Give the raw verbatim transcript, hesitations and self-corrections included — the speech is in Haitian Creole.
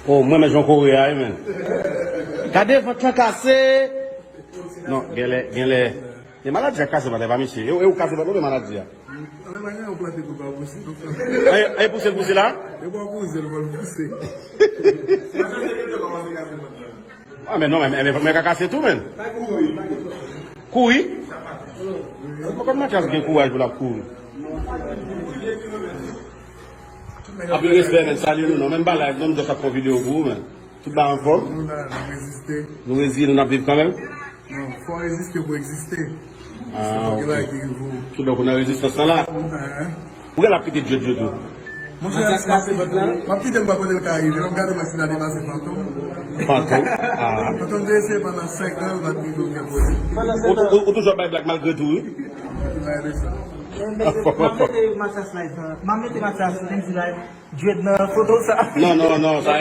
Oh, mwen men jan kore a, wi, men. Gade vant lan kase. Non, genlè, genlè. E maladi a kase vant la, pa misye. E, e ou kase vant ou, men maladi a. Ann, pa gen yon plante pou pa pouse, non. E, e pouse l pouse la? E pa pouse l, pou l pouse. Ah, men non, men, men, men ka kase tou, men. Kouri? Mwen konn Matyas gen kouraj pou l ap kouri. Anpil respè, men, salye nou, non, men m pa live, non, m just ap fè yon videyo pou ou, men. Tout bagay anfòm? Nou la, n ap reziste. Nou reziste, nou ap viv kanmenm? Non, fò reziste pou egziste. Ah, ok. Kidonk, ou nan rezistans lan la? Ou gen l ap kite djòdjòd ou? Monchè, m ap kite l pa kote l ka rive. M ap gade mwen si l a depase Fantom. Fantom? Ah. Fantom te eseye pandan senk an, l pa t rive okenn kote. Ou, ou, ou toujou ap bay blag malgre tou, wi? M ap mete Matyas live, m ap mete Matyas Kendy live. Djòdjòd nan foto sa. Non, non, non, sa